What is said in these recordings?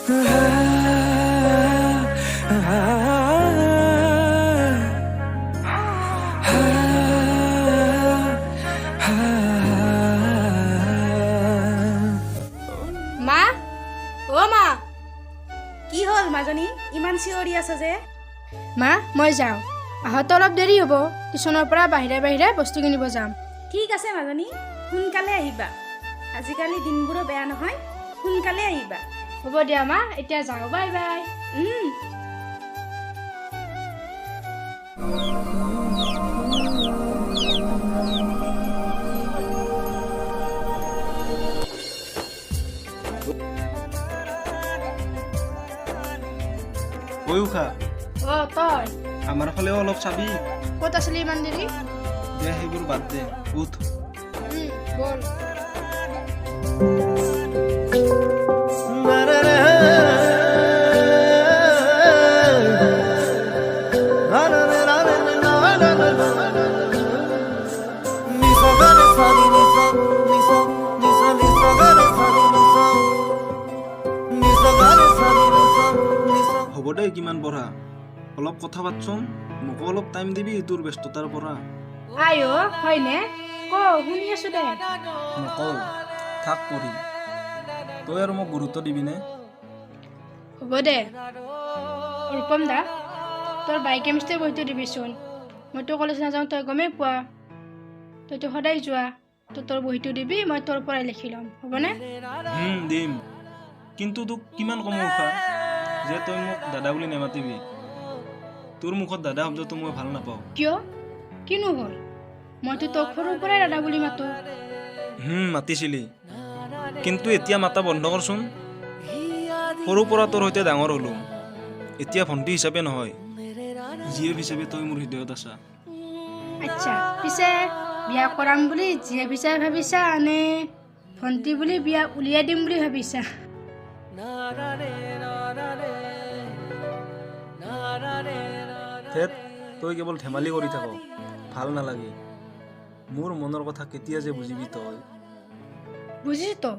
মা, অ' মা। কি হ'ল মাজনী, ইমান চিঞৰি আছা যে? মা, মই যাওঁ। আহোঁতে অলপ দেৰি হ'ব। টিউচনৰ পৰা বাহিৰে বাহিৰে বস্তু কিনিব যাম। ঠিক আছে মাজনী, সোনকালে আহিবা। আজিকালি দিনবোৰো বেয়া নহয়, সোনকালে আহিবা। হ'ব দিয়া মা, এতিয়া যাওঁ। Bye bye. ঐ উষা। অ' তই। আমাৰ ফালেও অলপ চাবি। ক'ত আছিলি ইমান দেৰি? দে, সেইবোৰ বাদ দে, উঠ। ব'ল। হ'ব দে, কিমান পঢ়া, অলপ কথা পাতচোন। মোকো অলপ টাইম দিবি তোৰ ব্যস্ততাৰ পৰা। আই অ', হয়নে? ক, শুনি আছো দে। নকওঁ থাক, পঢ়ি। তই আৰু মোক গুৰুত্ব দিবিনে? হ'ব দে। ৰূপম দা, তোৰ বায়'কেমিষ্ট্ৰিৰ বহীটো দিবিচোন। মইতো কলেজ নাযাওঁ, তই গমেই পোৱা। তইতো সদায় যোৱা। তই তোৰ বহীটো দিবি, মই তোৰ পৰাই লিখি ল'ম, হ'বনে? দিম, কিন্তু তোক কিমান কম উষা যে তই মোক দাদা বুলি নেমাতিবি। তোৰ মুখত দাদা শব্দটো মই ভাল নাপাওঁ। কিয়, কিনো হ'ল? মইতো তোক সৰুৰ পৰাই দাদা বুলি মাতো। মাতিছিলি, কিন্তু এতিয়া মাতা বন্ধ কৰচোন। সৰুৰ পৰা তোৰ সৈতে ডাঙৰ হ'লো। এতিয়া ভণ্টি হিচাপে নহয়, জীয়েক হিচাপে তই মোৰ হৃদয়ত আছা। আচ্ছা, পিছে বিয়া কৰাম বুলি জীয়েক হিচাপে ভাবিছা নে ভণ্টি বুলি বিয়া উলিয়াই দিম বুলি ভাবিছা? ধেত, তই কেৱল ধেমালি কৰি থাক, ভাল নালাগে। মোৰ মনৰ কথা কেতিয়া যে বুজিবি তই? বুজিছো তো,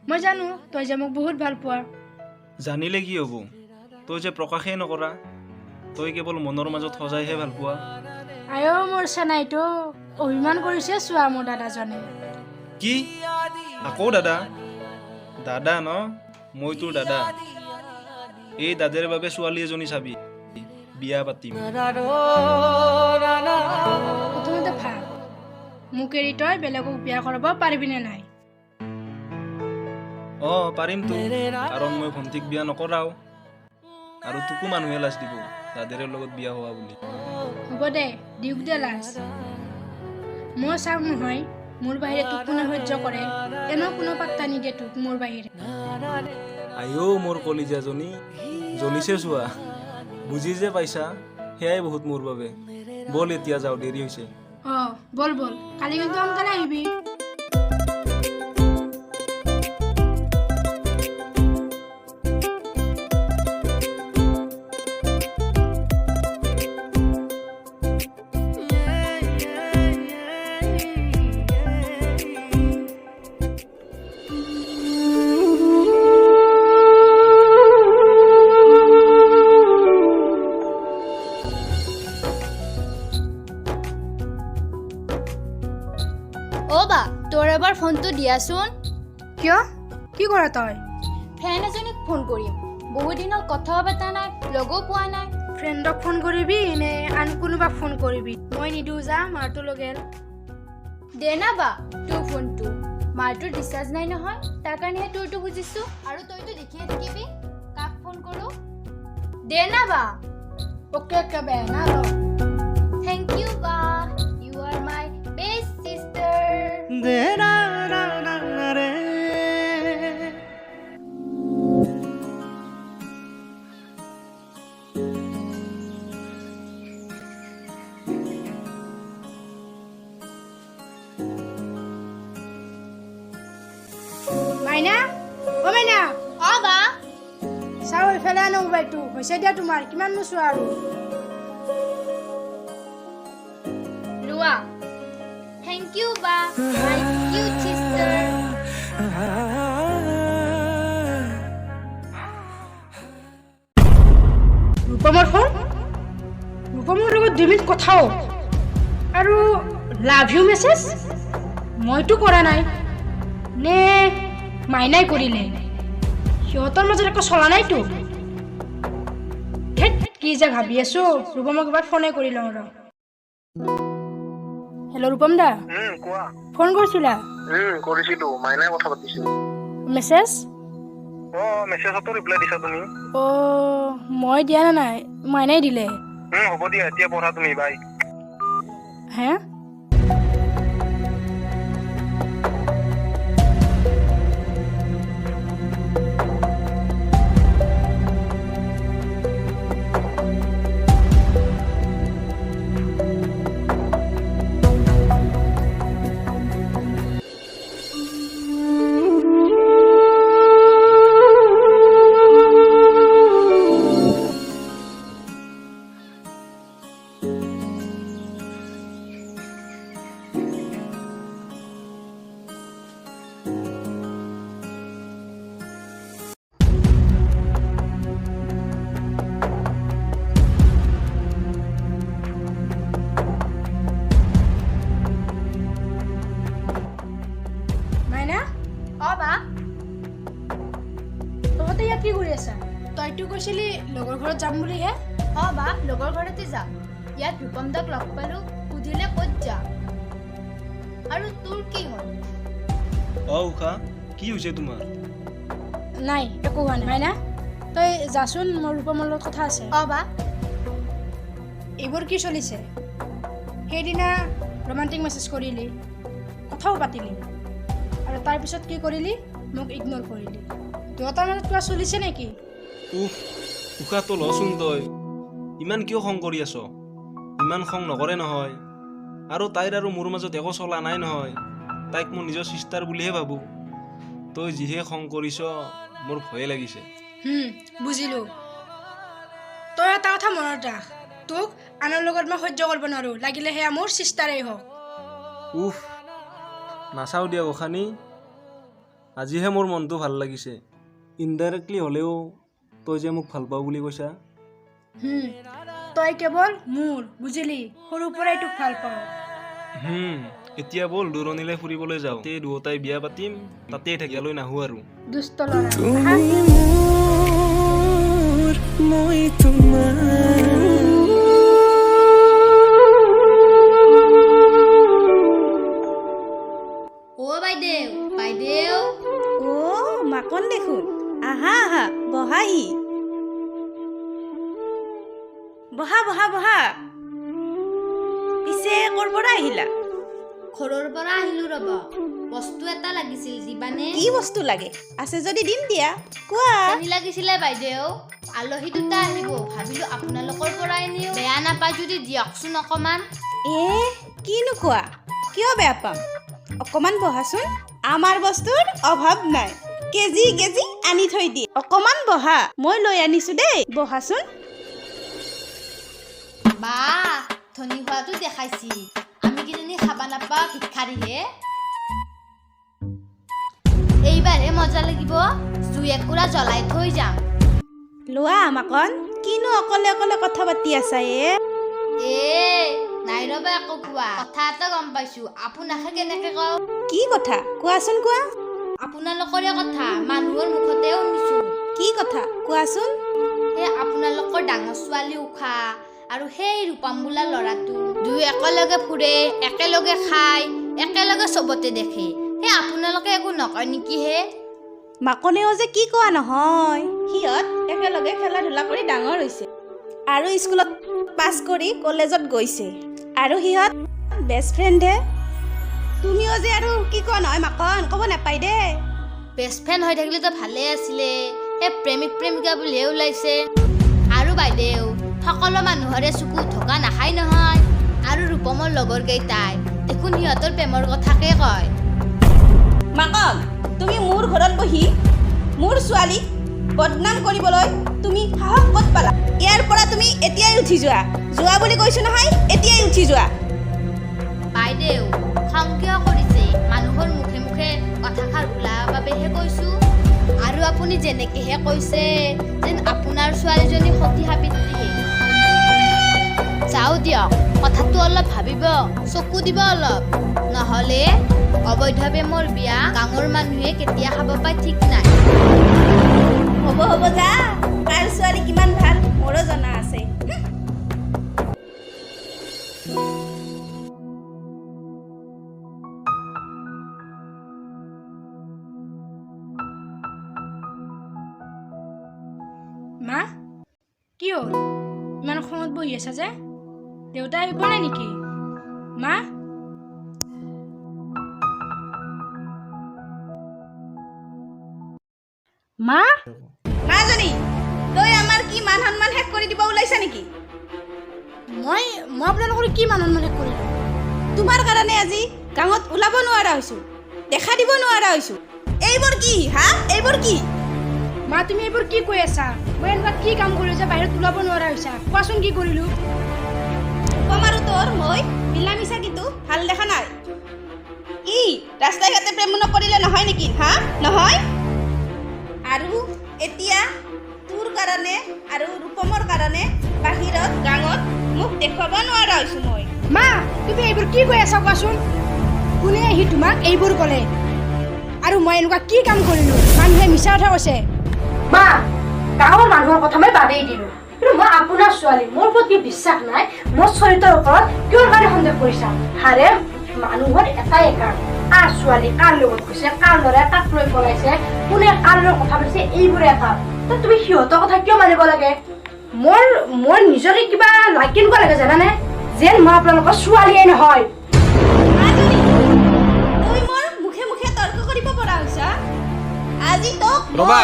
মই জানো তই যে মোক বহুত ভাল পোৱা। জানিলে কি হ'ব? তই যে প্ৰকাশেই নকৰা। তই কেৱল মনৰ মাজত সজাইহে ভাল পোৱা। আয় মোৰ চেনাইটো, অভিমান কৰিছে চোৱা মোৰ দাদাজনে। কি আকৌ দাদা দাদা ন? মই তোৰ দাদা। এই দাদাৰ বাবে ছোৱালী এজনী চাবি, বিয়া পাতিম। প্ৰথমতে ভাব, মোক এৰি তই বেলেগক বিয়া কৰাব পাৰিবিনে নাই? অঁ, পাৰিমতো, কাৰণ মই ভণ্টিক বিয়া নকৰাও। আৰু তোকো মানুহে লাজ দিব দাদেৰে লগত বিয়া হোৱা বুলি। হ'ব দে, দিয়ক দে লাজ। মই চাম নহয়, মোৰ বাহিৰে তোক কোনে সহ্য কৰে। এনেও কোনো পাত্তা নিদিয়ে তোক মোৰ বাহিৰে। আইঅ মোৰ কলিজাজনী, জ্বলিছে চোৱা। বুজি যে পাইছা, সেয়াই বহুত মোৰ বাবে। ব'ল এতিয়া যাওঁ, দেৰি হৈছে। অঁ, ব'ল ব'ল, কালি কিন্তু সোনকালে আহিবি। অ' বা, তোৰ এবাৰ ফোনটো দিয়াচোন। কিয়, কি কৰা তই? ফ্ৰেণ্ড এজনীক ফোন কৰিম। বহুত দিনত কথাও পতা নাই, লগো পোৱা নাই। ফ্ৰেণ্ডক ফোন কৰিবি নে আন কোনোবাক ফোন কৰিবি? মই নিদিওঁ যা, মাৰটো লগেল। দে না বা তোৰ ফোনটো। মাৰটোৰ ৰিচাৰ্জ নাই নহয়, তাৰ কাৰণেহে তোৰটো খুজিছোঁ। আৰু তইতো দেখিয়ে থাকিবি কাক ফোন কৰোঁ। দে না বা। অ'কে অ'কে, বেয়া না ল। Thank U বা, you are my best sister. মাইনা, অ' মাইনা। অ' বা। চাওঁ এইফালে আনো মোবাইলটো। হৈছে দিয়া তোমাৰ, কিমাননো চোৱা আৰু। লোৱা। Thank U বা, মাই কিউট চিষ্টাৰ। ৰূপমৰ ফোন, ৰূপমৰ লগত 2 মিনিট কথাও আৰু লাভ you message মইতো কৰা নাই, নে মাইনাই কৰিলে? সিহঁতৰ মাজত একো চলা নাইতো। ধেত, কি যে ভাবি আছো। ৰূপমক এবাৰ ফোনে কৰি লওঁ ৰ। হেল্ল' ৰূপম দা, কোৱা। ফোন কৰিছিলা? কৰিছিলো, মাইনাই কথা পাতিছিল। মেছেজ? অ, মেছেজতো ৰিপ্লাই দিছা তুমি। অ, মই দিয়া নাই, মাইনাই দিলে। হ'ব দিয়া, এতিয়া পঢ়া তুমি, বাই। হে, মাইনা? অ বা। তহঁতে ইয়াত কি কৰি আছা? তইতো কৈছিলি লগৰ ঘৰত যাম বুলি হে। অ বা, লগৰ ঘৰতে যাম। ইয়াত ৰূপম দাক লগ পালো, সুধিলে ক'ত যাম। আৰু তোৰ কি হ'ল? অ ঊষা, কি হৈছে তোমাৰ? নাই, একো হোৱা নাই। মাইনা, তই যাচোন, মোৰ ৰূপমৰ লগত কথা আছে। অ বা। এইবোৰ কি চলিছে? সেইদিনা ৰোমান্টিক মেছেজ কৰিলি, কথাও পাতিলি, আৰু তাৰপিছত কি কৰিলি? মোক ইগন'ৰ কৰিলি। দুয়োটাৰ মাজত কিবা চলিছে নেকি? উফ, উশাহটো লচোন। তই ইমান কিয় খং কৰি আছ? ইমান খং নকৰে নহয়। আৰু তাইৰ আৰু মোৰ মাজত একো চলা নাই নহয়। তাইক মোৰ নিজৰ চিষ্টাৰ বুলিহে ভাবোঁ। তই যিহে খং কৰিছ, মোৰ ভয়ে লাগিছে। বুজিলোঁ। তই এটা কথা মনত ৰাখ, তোক আনৰ লগত মই সহ্য কৰিব নোৱাৰোঁ, লাগিলে সেয়া মোৰ চিষ্টাৰেই হওক। উফ, নাচাওঁ দিয়া গোসানী, আজিহে মোৰ মনটো ভাল লাগিছে। ইনডাইৰেক্টলি হ'লেও তই যে মোক ভাল পাওঁ বুলি কৈছা। তই কেৱল মোৰ, বুজিলি? সৰুৰ পৰাই তোক ভাল পাওঁ। এতিয়া ব'ল দূৰণিলৈ ফুৰিবলৈ যাওঁ। তাতেই দুয়োটাই বিয়া পাতিম, তাতেই থাকিবলৈ নাহোঁ আৰু। দুষ্ট ল'ৰা। তুমি মোৰ, মই তোমাৰ। অ বাইদেউ, বাইদেউ। অ মাকন দেখোন, আহা আহা, বহাহি, বহা বহা বহা। পিছে ক'ৰ পৰা আহিলা? ঘৰৰ পৰা আহিলো ৰ'ব, বস্তু এটা লাগিছিল, দিবানে? কি বস্তু লাগে? আছে যদি দিম দিয়া, কোৱা। চেনি লাগিছিলে বাইদেউ, আলহী দুটা আহিব, ভাবিলো আপোনালোকৰ পৰাই নিওঁ। বেয়া নাপায় যদি দিয়কচোন অকণমান। এ কিনো কোৱা, কিয় বেয়া পাম? অকণমান বহাচোন, আমাৰ বস্তুৰ অভাৱ নাই, কেজি কেজি আনি থৈ দিয়ে। অকণমান বহা, মই লৈ আনিছো দেই, বহাচোন। বা, ধনী হোৱাটো দেখাইছি, আমি কিজানি খাবা নাপাওঁ ভিক্ষাৰীহে। এইবাৰহে মজা লাগিব, জুই একুৰা জ্বলাই থৈ যাম। লোৱা মাকন, কিনো অকলে অকলে কথা পাতি আছা এ? এ নাই ৰ'বা, একো কোৱা। কথা এটা গম পাইছো, আপোনাকহে কেনেকে কওঁ। কি কথা কোৱাচোন, কোৱা। আপোনালোকৰে কথা মানুহৰ মুখতে শুনিছো। কি কথা কোৱাচোন? সেই আপোনালোকৰ ডাঙৰ ছোৱালী ঊষা আৰু সেই ৰূপাম বোলা ল'ৰাটো দুয়ো একেলগে ফুৰে, একেলগে খায়, একেলগে চবতে দেখে। সেই আপোনালোকে একো নকয় নেকি হে? মাকনেও যে কি কোৱা নহয়, সিহঁত একেলগে খেলা ধূলা কৰি ডাঙৰ হৈছে আৰু স্কুলত পাছ কৰি কলেজত গৈছে, আৰু সিহঁত বেষ্ট ফ্ৰেণ্ডহে। তুমিও যে আৰু কি কোৱা নহয় মাকন, ক'ব নাপায় দেই। বেষ্ট ফ্ৰেণ্ড হৈ থাকিলেতো ভালেই আছিলে, সেই প্ৰেমিক প্ৰেমিকা বুলিহে ওলাইছে। আৰু বাইদেউ, সকলো মানুহৰে চকু ঢকা নাখায় নহয়। আৰু ৰূপমৰ লগৰ কেইটাই দেখোন সিহঁতৰ প্ৰেমৰ কথাকে কয়। মাকন, তুমি মোৰ ঘৰত বহি মোৰ ছোৱালীক বদনাম কৰিবলৈ তুমি সাহস ক'ত পালা? ইয়াৰ পৰা তুমি এতিয়াই উঠি যোৱা। যোৱা বুলি কৈছো নহয়, এতিয়াই উঠি যোৱা। বাইদেউ, খং কিয় কৰিছে? মানুহৰ মুখে মুখে কথাষাৰ ওলোৱা বাবেহে কৈছো। আৰু আপুনি যেনেকেহে কৈছে যেন আপোনাৰ ছোৱালীজনী সতী সাবিত্ৰীহে। যাওঁ দিয়ক, কথাটো অলপ ভাবিব, চকু দিব অলপ, নহ'লে অবৈধ প্ৰেমৰ বিয়া গাঁৱৰ মানুহে কেতিয়া খাব পায় ঠিক নাই। হ'ব হ'ব, যা। কাৰ ছোৱালী কিমান ভাল মোৰো জনা আছে। মা, কি হ'ল? ইমান খঙত বহি আছা যে? দেউতা আহি পোৱা নাই নেকি মা? মা, মাজনী, তই আমাৰ কি মান সন্মান শেষ কৰি দিব ওলাইছা নেকি? মই আপোনালোকৰ কি মান সন্মান শেষ কৰিলোঁ? তোমাৰ কাৰণে আজি গাঁৱত ওলাব নোৱাৰা হৈছো, দেখা দিব নোৱাৰা হৈছো। এইবোৰ কি হা? এইবোৰ কি? মা, তুমি এইবোৰ কি কৈ আছা? মই এনেকুৱা কি কাম কৰিলোঁ যে বাহিৰত ওলাব নোৱাৰা হৈছা? কোৱাচোন, কি কৰিলোঁ? ৰূপম আৰু তোৰ মই মিলা মিছা কিন্তু ভাল দেখা নাই। কি ৰাস্তাই ঘাটে প্ৰেম নকৰিলে নহয় নেকি হা? নহয়? আৰু এতিয়া তোৰ কাৰণে আৰু ৰূপমৰ কাৰণে বাহিৰত গাঁৱত মোক দেখুৱাব নোৱাৰা হৈছো মই। মা, তুমি এইবোৰ কি কৈ আছা কোৱাচোন? কোনে আহি তোমাক এইবোৰ ক'লে? আৰু মই এনেকুৱা কি কাম কৰিলোঁ? মানুহে মিছা কথা কৈছে। মা, গাঁৱৰ মানুহৰ কথা মই বাদেই দিলোঁ, কিন্তু মই আপোনাৰ ছোৱালী, মোৰ ওপৰত কি বিশ্বাস নাই? মোৰ চৰিত্ৰৰ ওপৰত কিহৰ কাৰণে সন্দেহ কৰিছা? হাৰে, মানুহৰ এটাই কাম, কাৰ ছোৱালী কাৰ লগত গৈছে, কাৰ ল'ৰাই কাক লৈ পলাইছে, কোনে কাৰ লগত কথা পাতিছে, এইবোৰে কাম। তো তুমি সিহঁতৰ কথা কিয় মানিব লাগে? মোৰ নিজকে কিবা কেনেকুৱা লাগে জানানে? যেন মই আপোনালোকৰ ছোৱালীয়ে নহয়। মাজনী, তই মোৰ মুখে মুখে তৰ্ক কৰিব পৰা হৈছা আজি তোক। ৰবা,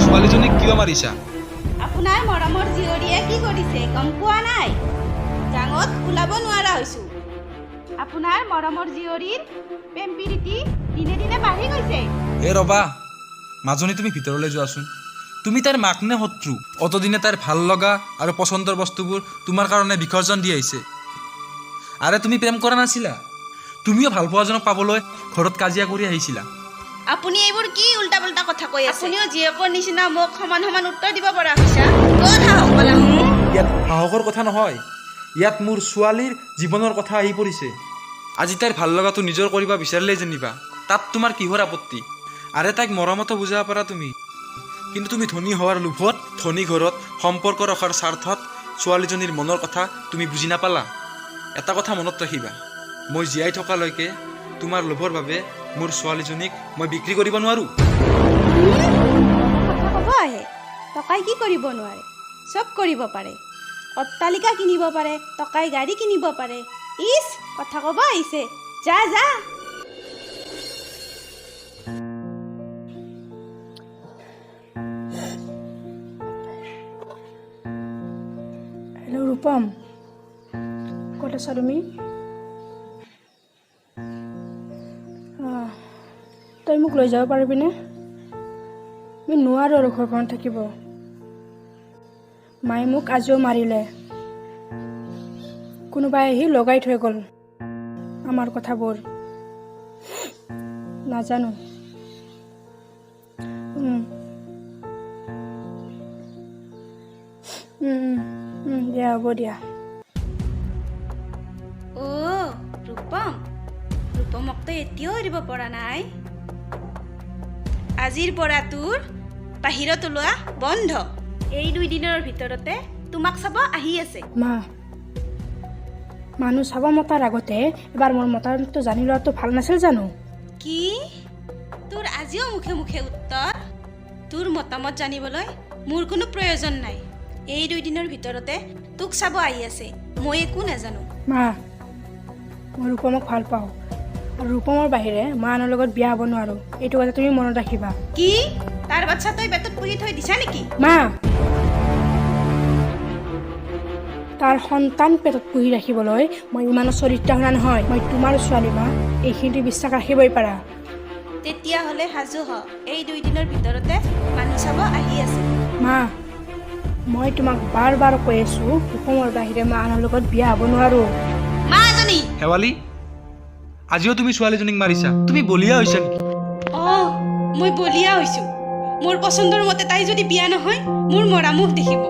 ছোৱালীজনীক কিয় মাৰিছা? আপোনাৰ মৰমৰ জীয়ৰীয়ে কি কৰিছে গম পোৱা নাই? গাঁৱত ওলাব নোৱাৰা হৈছো। আপোনাৰ মৰমৰ জীয়ৰীৰ প্ৰেম প্ৰীতি দিনে দিনে বাঢ়ি গৈছে। এ ৰবা মাজনী, তুমি ভিতৰলৈ যোৱাচোন। তুমি তাইৰ মাক নে শত্ৰু? অতদিনে তাইৰ ভাল লগা আৰু পচন্দৰ বস্তুবোৰ তোমাৰ কাৰণে বিসৰ্জন দি আহিছে। আৰে, তুমি প্ৰেম কৰা নাছিলা, তুমিও ভাল পোৱাজনক পাবলৈ ঘৰত কাজিয়া কৰি আহিছিলা। আপুনি এইবোৰ কি উল্টা পুল্টা কথা কৈ আছে? আপুনিও জীয়েকৰ নিচিনা মোক সমান সমান উত্তৰ দিব পৰা হৈছা। ক'ত সাহস পালা হুঁ? ইয়াত সাহসৰ কথা নহয়, ইয়াত মোৰ ছোৱালীৰ জীৱনৰ কথা আহি পৰিছে। আজি তাইৰ ভাল লগাটো নিজৰ কৰিব বিচাৰিলেই যেনিবা, তাত তোমাৰ কিহৰ আপত্তি? আৰে, তাইক মৰমতো বুজাব পাৰা তুমি, কিন্তু তুমি ধনী হোৱাৰ লোভত, ধনী ঘৰত সম্পৰ্ক ৰখাৰ স্বাৰ্থত ছোৱালীজনীৰ মনৰ কথা তুমি বুজি নাপালা। এটা কথা মনত ৰাখিবা, মই জীয়াই থকালৈকে তোমাৰ লোভৰ বাবে মোৰ ছোৱালীজনীক মই বিক্ৰী কৰিব নোৱাৰোঁ। কথা ক'ব আহে। টকাই কি কৰিব নোৱাৰে? চব কৰিব পাৰে। অট্টালিকা কিনিব পাৰে টকাই, গাড়ী কিনিব পাৰে। ইচ, কথা ক'ব আহিছে। যা যা। হেল্ল' ৰূপম, ক'ত আছা তুমি? অঁ, তই মোক লৈ যাব পাৰিবিনে? মই নোৱাৰোঁ আৰু ঘৰখনত থাকিব। মায়ে মোক আজিও মাৰিলে। কোনোবাই আহি লগাই থৈ গ'ল আমাৰ কথাবোৰ, নাজানো। উম, উম, উম, উম, দিয়া, হ'ব দিয়া। অ' ৰূপম, ৰূপমক তই এতিয়াও এৰিব পৰা নাই। আজিৰ পৰা তোৰ বাহিৰত ওলোৱা বন্ধ। এই 2 দিনৰ ভিতৰতে তোমাক চাব আহি আছে। মা, মানুহ চাব মতাৰ আগতে এবাৰ মোৰ মতামতটো জানি লোৱাটো ভাল নাছিল জানো? কি, তোৰ আজিও মুখে মুখে উত্তৰ? তোৰ মতামত জানিবলৈ মোৰ কোনো প্ৰয়োজন নাই। এই 2 দিনৰ ভিতৰতে তোক চাব আহি আছে, মই একো নাজানো। মা, মই ৰূপমক ভাল পাওঁ আৰু ৰূপমৰ বাহিৰে মই আনৰ লগত বিয়া হ'ব নোৱাৰোঁ। এইটো কথা তুমি মনত ৰাখিবা। কি, তাৰ বাচ্ছা তই পেটত পুহি থৈ দিছা নেকি? মা, তাৰ সন্তান পেটত পুহি ৰাখিবলৈ মই ইমানো চৰিত্ৰহীনা নহয়। মই তোমাৰ ছোৱালী মা, এইখিনি বিশ্বাস ৰাখিবই পাৰা। তেতিয়াহ'লে সাজু হ, এই 2 দিনৰ ভিতৰতে মানুহ চাব আহি আছে। মা, মই তোমাক বাৰ বাৰ কৈ আছোঁ, ৰূপমৰ বাহিৰে মই আনৰ লগত বিয়া হ'ব নোৱাৰোঁ। মা এজনী। শেৱালি, আজিও তুমি ছোৱালীজনীক মাৰিছা? তুমি বলিয়া হৈছা নেকি? অঁ। মই বলিয়া হৈছোঁ। মোৰ পচন্দৰ মতে তাই যদি বিয়া নহয়, মোৰ মৰা মুখ দেখিব।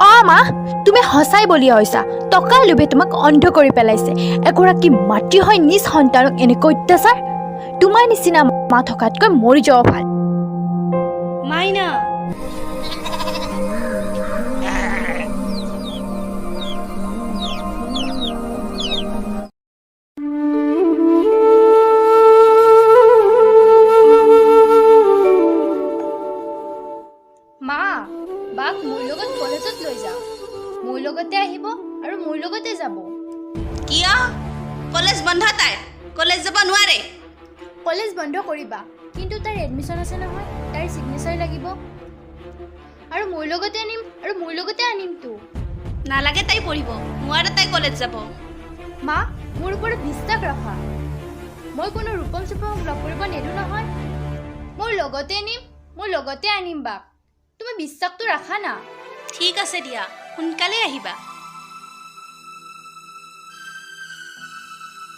অ মা, তুমি সঁচাই বলিয়া হৈছা। টকাৰ লোভে তোমাক অন্ধ কৰি পেলাইছে। এগৰাকী মাতৃ হৈ নিজ সন্তানক এনেকৈ অত্যাচাৰ! তোমাৰ নিচিনা মা থকাতকৈ মৰি যাব ভাল। মাইনা। মা, বাক মোৰ লগত কলেজত লৈ যাওঁ। মোৰ লগতে আহিব আৰু মোৰ লগতে যাব। কিয়? কলেজ বন্ধ, তাইৰ কলেজ যাব নোৱাৰে। কলেজ বন্ধ কৰিবা, কিন্তু তাইৰ এডমিশ্যন আছে নহয়, তাইৰ ছিগনেচাৰ লাগিব। আৰু মোৰ লগতে আনিম আৰু মোৰ লগতে আনিমতো। নালাগে, তাই পঢ়িব নোৱাৰে, তাই কলেজ যাব। মা, মোৰ ওপৰত বিশ্বাস ৰাখা। মই কোনো ৰূপম চুপমক লগ কৰিব নিদিওঁ নহয়। মোৰ লগতে নিম, মোৰ লগতে আনিম বাক। তুমি বিশ্বাসটো ৰাখা না। ঠিক আছে দিয়া, সোনকালে আহিবা।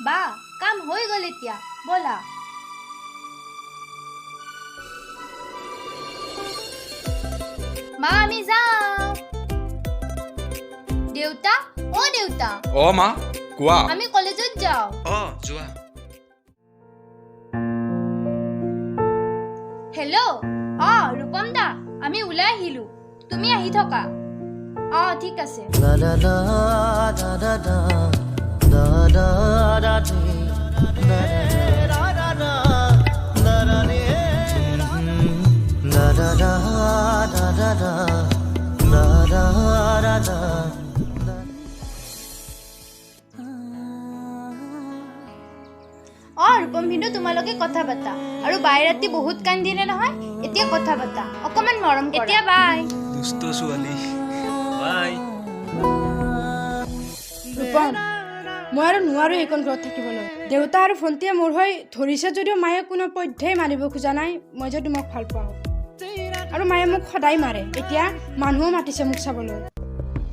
বা, কাম হৈ গ'ল, এতিয়া ব'লা। মা, আমি যাওঁ। দেউতা, অ দেউতা। অ মা, কোৱা। আমি কলেজত যাওঁ। অ, যোৱা। হেল্ল', অ ৰূপম দা, আমি ওলাই আহিলো, তুমি আহি থকা। অ, ঠিক আছে। La la la da da da da da da dee da da da da da da dee da da da da da da da da da da। অ ৰূপম ভিনদেউ, তোমালোকে কথা পাতা। আৰু বাই ৰাতি বহুত কান্দিলে নহয়, এতিয়া কথা পাতা, অকণমান মৰম কৰা। এতিয়া বাই। দুষ্ট ছোৱালী, বাই। ৰূপম, মই আৰু নোৱাৰোঁ এইখন ঘৰত থাকিবলৈ। দেউতা আৰু ভণ্টিয়ে মোৰ হৈ ধৰিছে যদিও মায়ে কোনো পধ্যেই মানিব খোজা নাই মই যে তোমাক ভাল পাওঁ। আৰু মায়ে মোক সদায় মাৰে। এতিয়া মানুহো মাতিছে মোক চাবলৈ।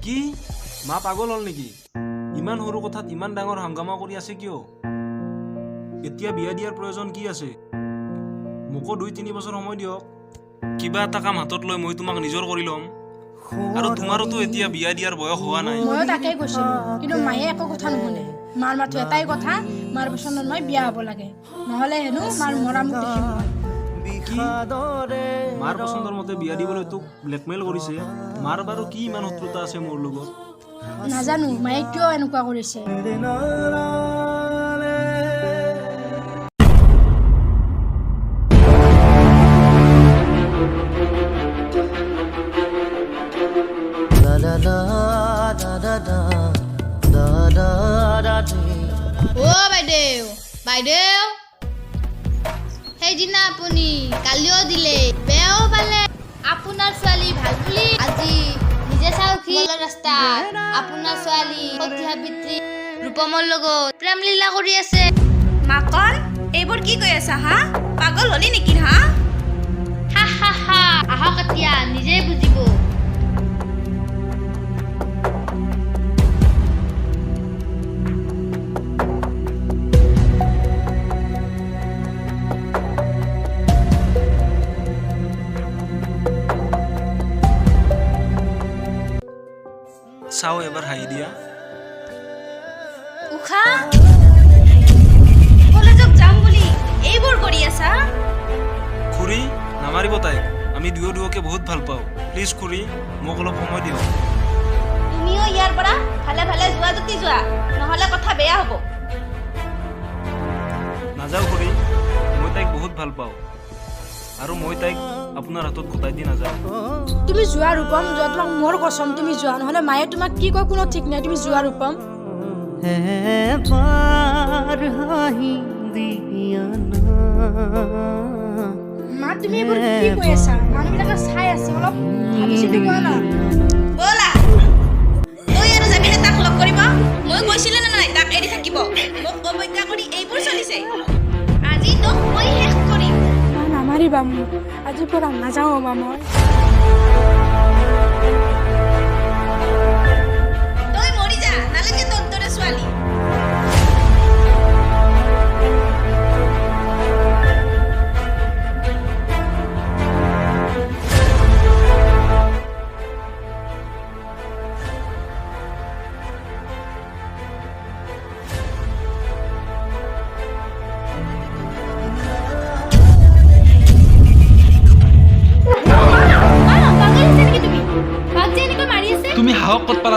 কি, মা পাগল হ'ল নেকি? ইমান সৰু কথাত ইমান ডাঙৰ হাংগামা কৰি আছে কিয়? এতিয়া বিয়া দিয়াৰ প্ৰয়োজন কি আছে? মোকো 2-3 বছৰ সময় দিয়ক। কিবা এটা কাম হাতত লৈ মই তোমাক নিজৰ কৰি ল'ম। আৰু তোমাৰোতো এতিয়া বিয়া দিয়াৰ বয়স হোৱা নাই। ময়ো তাকেই কৈছিলোঁ, কিন্তু মায়ে একো কথা নুশুনে। মাৰ মাথো এটাই কথা, মাৰ পচন্দত মই বিয়া হ'ব লাগে, নহ'লে হেনো মাৰ মৰা মুখ দেখিম মই। কি, মাৰ পচন্দৰ মতে বিয়া দিবলৈ তোক ব্লেকমেইল কৰিছে? মাৰ বাৰু কি ইমান শত্ৰুতা আছে মোৰ লগত? নাজানো মায়ে কিয় এনেকুৱা কৰিছে। La la la da da da da da da dee। অ' বাইদেউ, বাইদেউ, সেইদিনা আপুনি গালিও দিলে, বেয়াও পালে আপোনাৰ ছোৱালী ভাল বুলি। আজি নিজে চাওকহি, ৰাস্তাত আপোনাৰ ছোৱালী সতী সাবিত্ৰী ৰূপমৰ লগত প্ৰেম লীলা কৰি আছে। মাকন, এইবোৰ কি কৈ আছা হা? পাগল হলি নেকি হা? হা হা হা, আহক এতিয়া, নিজেই বুজিব। চাওঁ, এবাৰ হাঁহি দিয়া। উষা, কলেজত যাম বুলি এইবোৰ কৰি আছা? খুৰী, নামাৰিব তাইক। আমি দুয়ো দুয়োকে বহুত ভাল পাওঁ। প্লিজ খুৰী, মোক অলপ সময় দিয়ক। তুমিও ইয়াৰ পৰা ভালে ভালে যোৱা যদি যোৱা, নহ'লে কথা বেয়া হ'ব। নাযাওঁ খুৰী। মই তাইক বহুত ভাল পাওঁ আৰু মই তাইক আপোনাৰ হাতত গতাই দি নাযাওঁ। তুমি যোৱা ৰূপম, যোৱা। তোমাক মোৰ কচম, তুমি যোৱা, নহ'লে মায়ে তোমাক কি কয় কোনো ঠিক নাই। তুমি যোৱা ৰূপম। এবাৰ হাঁহি দিয়া না। মা, তুমি এইবোৰ কি কৈ আছা? মানুহবিলাকে চাই আছে, অলপ ভাবি চিন্তি কোৱা না। ব'লা। তই আৰু যাবিনে তাক লগ কৰিব? মই কৈছিলো নে নাই তাক এৰি থাকিব? মোক অৱজ্ঞা কৰি এইবোৰ চলিছে। আজি তোক মই শেষ কৰিম। মা, নামাৰিবা মোক। আজিৰ পৰা নাযাওঁ মা মই। তই মৰি যা, নালাগে তোৰ দৰে ছোৱালী।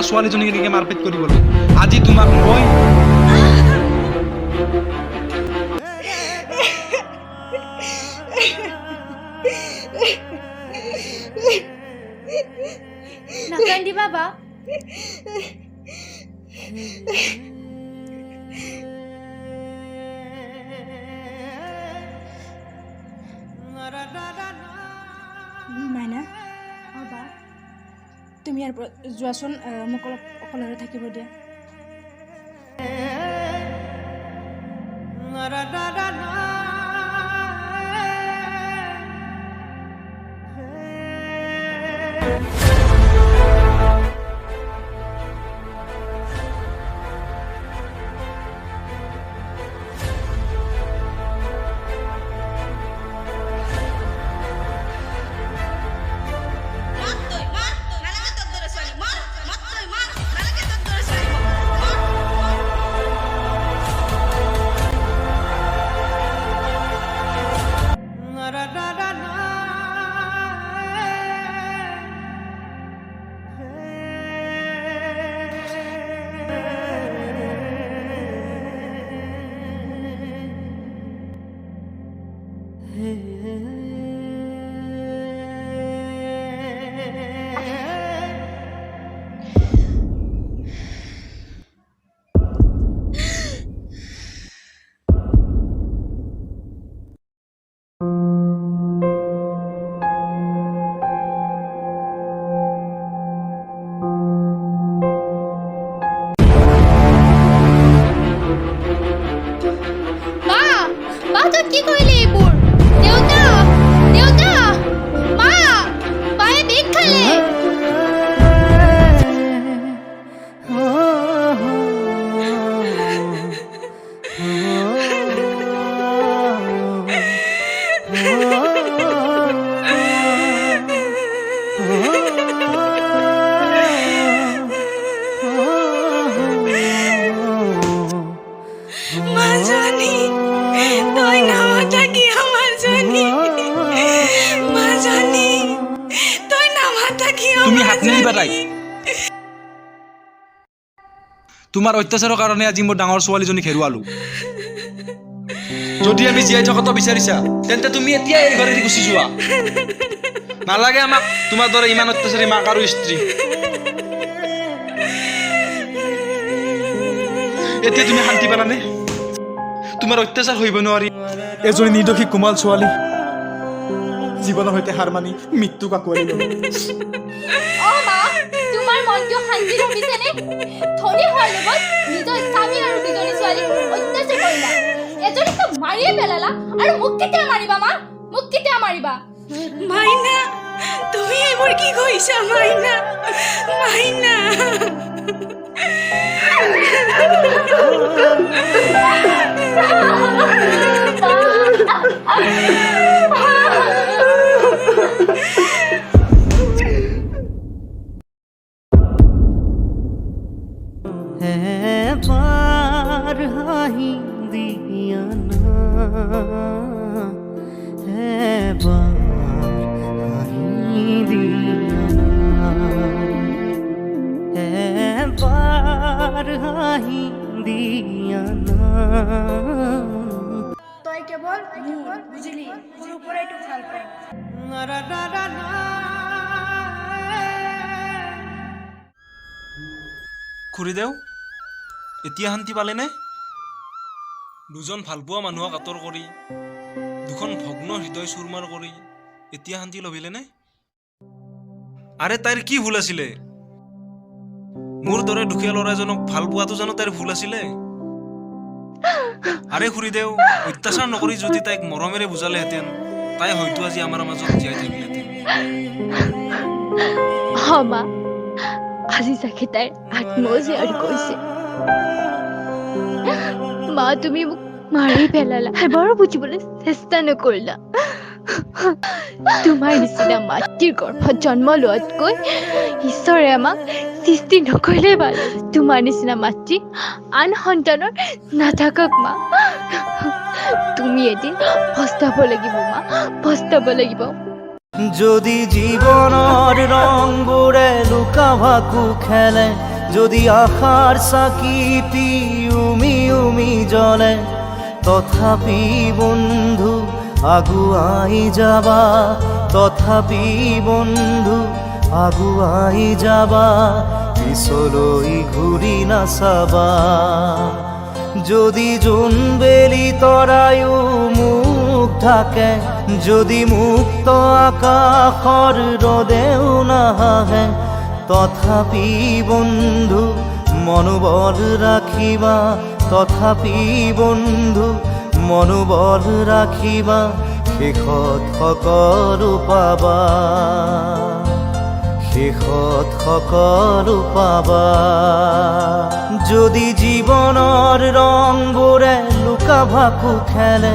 পালা ছোৱালীজনীক এনেকৈ মাৰপিট কৰিবলৈ? আজি তোমাক মই নাকান্দিবা বা। মাইনা, বা, তুমি ইয়াৰ পৰা যোৱাচোন, মোক অলপ অকলশৰে থাকিব দিয়া। মা, মা, তই কি কৰিলি এইবোৰ? দেউতা, দেউতা, মা, মায়ে বিষ খালে। মাজনী, তই নামাতাকি আমাৰ জনী। মাজনী, তই নামাতাকি। তুমি হাত নিদিবা তাইক। তোমাৰ অত্যাচাৰৰ কাৰণে আজি মোৰ ডাঙৰ ছোৱালীজনীক হেৰুৱালো। যদি আমি জীয়াই থকাটো বিচাৰিছা, তেন্তে তুমি এতিয়াই এই ঘৰ এৰি গুচি যোৱা। নালাগে আমাক তোমাৰ দৰে ইমান অত্যাচাৰী মাক আৰু স্ত্ৰী। এতিয়া তুমি শান্তি পালানে? তোমাৰ অত্যাচাৰ সহিব নোৱাৰি এজনী নিৰ্দোষী কোমল ছোৱালী জীৱনৰ সৈতে হাৰ মানি মৃত্যুক আঁকোৱালি ল'লে। অ মা, তোমাৰ মনটো শান্তি লভিছেনে? ধনী হোৱাৰ লগত নিজৰ স্বামী আৰু দুজনী ছোৱালীক অত্যাচাৰ কৰিলা, এজনীকতো মাৰিয়ে পেলালা, আৰু মোক কেতিয়া মাৰিবা মা? মোক কেতিয়া মাৰিবা? মাইনা, তুমি এইবোৰ কি কৰিছা মাইনা? মাইনা। এবাৰ হাঁহি দিয়া না, এবাৰ হাঁহি দিয়া না, এবাৰ হাঁহি দিয়া না। তই কেৱল মোৰ, বুজিলি? সৰুৰ পৰাই তোক ভাল পাওঁ। খুৰীদেউ, এতিয়া শান্তি পালেনে? দুজন ভালপোৱা মানুহক আঁতৰ কৰি, দুখন ভগ্ন হৃদয় চুৰমাৰ কৰি এতিয়া শান্তি লভিলেনে? আৰে, তাইৰ কি ভুল আছিলে? মোৰ দৰে দুখীয়া ল'ৰা এজনক ভাল পোৱাটো জানো তাইৰ ভুল আছিলে? আৰে খুৰীদেউ, অত্যাচাৰ নকৰি যদি তাইক মৰমেৰে বুজালেহেঁতেন, তাই হয়তো আজি আমাৰ মাজত জীয়াই থাকিলেহেঁতেন। অ মা, আজি চাগে তাইৰ আত্মও জীয়াৰ গৈছে। মা, তুমি মোক মাৰি পেলালা, এবাৰো বুজিবলৈ চেষ্টা নকৰিলা। তোমাৰ নিচিনা মাতৃৰ গৰ্ভত জন্ম লোৱাতকৈ ঈশ্বৰে আমাক সৃষ্টি নকৰিলেই ভাল। তোমাৰ নিচিনা মাতৃ আন সন্তানৰ নাথাকক মা। তুমি এদিন পস্তাব লাগিব মা, পস্তাব লাগিব। যদি জীৱনৰ ৰংবোৰে লুকা ভাকু খেলে, যদি আশাৰ চাকিটি উমি উমি জ্বলে, তথাপি বন্ধু আগুৱাই যাবা, তথাপি বন্ধু আগুৱাই যাবা, পিছলৈ ঘূৰি নাচাবা। যদি জোনবেলি তৰায়ো মুখ ঢাকে, যদি মুক্ত আকাশৰ ৰ'দেও নাহাঁহে, তথাপি বন্ধু মনোবল ৰাখিবা, তথাপি বন্ধু মনোবল ৰাখিবা, শেষত সকলো পাবা, শেষত সকলো পাবা। যদি জীৱনৰ ৰংবোৰে লুকা ভাকু খেলে,